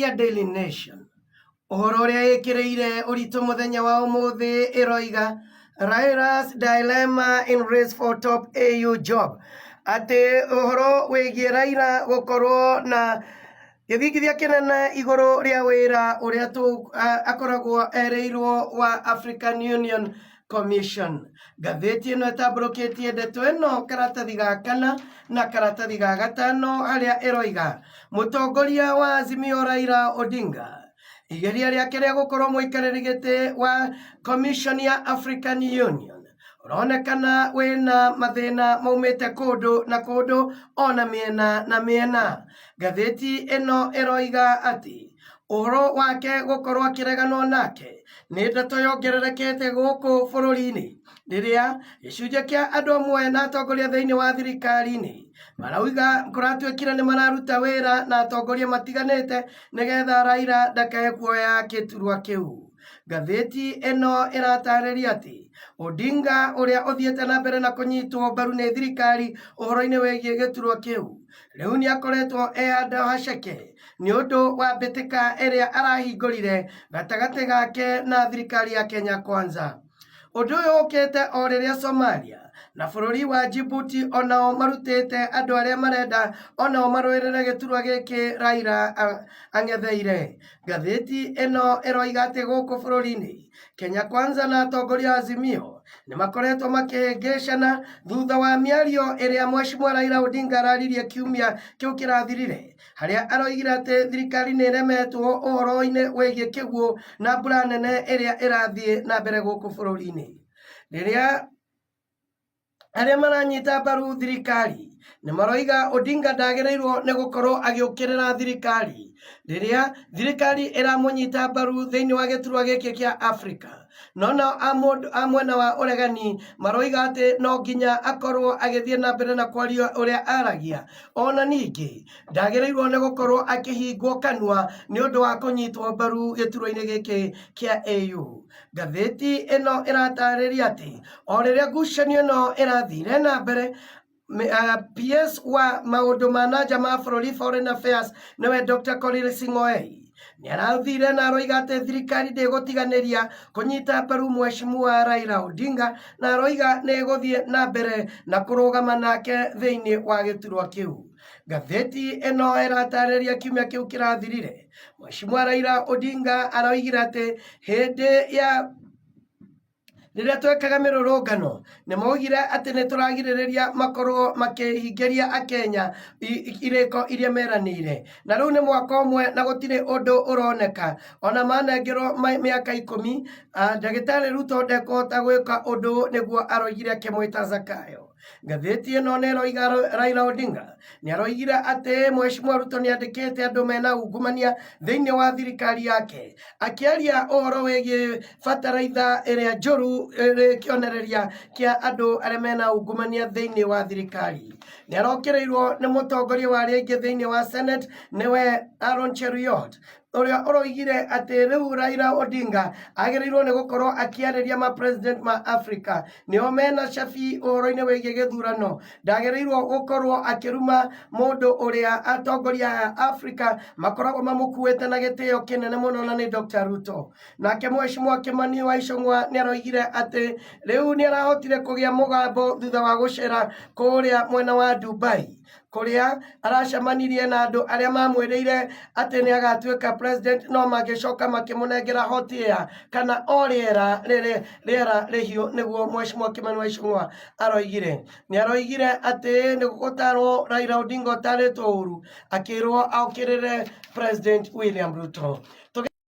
ya Daily Nation ũhoro ũrĩa ĩkĩrĩire ũritũ mũthenya wa ũmũthĩ ĩroiga Raila's dilemma in race for top AU job, atĩ ũhoro wĩgiĩ Raila gũkorwo na gĩthingithia kĩnene igũrũ rĩa wĩra ũrĩa tu akoragwo erĩirwo wa African Union Commission. Ngathĩti ĩno ĩtambũrũkĩtie ndeto ĩno karatathi ga kana na karatathi ga gatano harĩa ĩroiga mũtongoria wa Azimio Raila Odinga igeria rĩake rĩa gũkorwo mũikarĩri gĩtĩ wa Commission ya African Union ũronekana wĩna mathĩna maumĩte kũndũ na kũndũ ona mĩena na mĩena. Ngathĩti ĩno ĩroiga atĩ ũhoro wake gũkorwo akĩreganwo nake nĩ ndeto yongererekete gũkũ bũrũri-inĩ rĩrĩa gĩcunjĩ kĩa andũ amwe na atongoria thĩinĩ wa thirikari-inĩ marauga kũratuĩkire nĩ mararuta wĩra na atongoria matiganĩte nĩgetha Raila ndakae kuoya gĩturwa kĩu. Ngathĩti ĩno ĩratarĩria atĩ Odinga ũrĩa ũthiĩte na mbere na kũnyitwo mbaru nĩ thirikari ũhoro-inĩ wĩgiĩ gĩturwa kĩu rĩu nĩ akoretwo e handũ haceke nĩ ũndũ wa mbĩtĩka ĩrĩa arahingũrire gatagatĩ gake na thirikari ya Kenya Kwanza. Ũndũ ũyũ ũkĩte o rĩrĩa Somalia na bũrũri wa Djibouti onao marutĩte andũ arĩa marenda onao marũĩrĩre gĩturwa gĩkĩ Raila ang'etheire. Ngathĩti ĩno ĩroiga atĩ gũkũ bũrũri-inĩ Kenya Kwanza na atongoria a Azimio nĩ makoretwo makĩhĩngĩcana thutha wa mĩario ĩrĩa Mheshimiwa Raila Odinga araririe kiumia kĩu kĩrathirire harĩa aroigire atĩ thirikari nĩ ĩremetwo ũhoro-inĩ wĩgiĩ kĩguũ na mbura nene ĩrĩa ĩrathiĩ na mbere gũkũ bũrũri-inĩ. Rĩrĩa arĩa maranyita mbaru thirikari nĩ maroiga Odinga ndagĩrĩirwo nĩ gũkorwo agĩũkĩrĩra thirikari rĩrĩa thirikari ĩramũnyita mbaru thĩinĩ wa gĩturwa gĩkĩ kĩa Afrika. No nao a mwena wa ũregani maroiga atĩ no nginya akorwo agĩthiĩ na mbere na kwaria ũrĩa aragia. Ona ningĩ ndagĩrĩirwo nĩ gũkorwo akĩhingwo kanua nĩ ũndũ wa kũnyitwo mbaru gĩturwa-inĩ gĩkĩ kĩa AU. Ngathĩti ĩno ĩratarĩria atĩ o rĩrĩa ngucanio ĩno ĩrathire na mbere, PS wa maũndũ ma nanja ma bũrũri Foreign Affairs nĩwe Dr. Korir Sing'oei nĩ arathire na aroiga atĩ thirikari ndĩgũtiganĩria kũnyita mbaru Mheshimiwa Raila Odinga na aroiga nĩ ĩgũthiĩ na mbere na kũrũgama nake thĩinĩ wa gĩturwa kĩu. Ngathĩti ĩno ĩratarĩria kiumia kĩu kĩrathirire Mheshimiwa Raila Odinga aroigire atĩ hĩndĩ ya rĩrĩa twekaga mĩrũrũngano nĩ maugire atĩ nĩ tũragirĩrĩria makorwo makĩhingĩria akenya irĩko iria meranĩire na rĩu nĩ mwaka ũmwe na gũtirĩ ũndũ ũroneka ona manengerwo mĩaka 10 ndagĩtarĩ Ruto ndekũhota gwĩka ũndũ nĩguo aroigire akĩmwĩta Zakayo. Ngathĩti ĩno nĩ ĩroiga Raila Odinga nĩ aroigire atĩ Mheshimiwa Ruto nĩ andĩkĩte andũ mena ungumania thĩinĩ wa thirikari yake akĩaria ũhoro wĩgiĩ bataraitha ĩrĩa njũru ĩrĩ kĩonereria kĩa andũ arĩa mena ungumania thĩinĩ wa thirikari. Nĩ arokĩrĩirwo nĩ mũtongoria wa arĩa aingĩ thĩinĩ wa Senate nĩwe Aaron Cheruiyot ũrĩa ũroigire atĩ rĩu Raila Odinga agĩrĩirwo nĩ gũkorwo akĩarĩria ma president ma Africa nĩo mena cabi ũhoro-inĩ wĩgiĩ gĩthurano ndagĩrĩirwo gũkorwo akĩruma mũndũ ũrĩa atongoria a Africa makoragwo mamũkuĩte na gĩtĩo kĩnene mũno na nĩ Dr. Ruto. Nake Mheshimiwa Kimani wa Ichung'wa nĩ aroigire atĩ rĩu nĩ arahotire kũgĩa mũgambo thutha wa gũcera kũrĩa mwena wa Dubai kũrĩa aracemanirie na andũ arĩa mamwĩrĩire atĩ nĩ agatuĩka president no magĩcoka makĩmũnengera hot air kana o rĩera rĩrĩ rĩera rĩhiũ nĩguo Mheshimiwa Kimani wa Ichung'wa aroigire. Nĩ aroigire atĩ nĩ gũtarwo Raila Odinga ũtarĩtwo ũru akĩrwo okĩrĩre President William Ruto.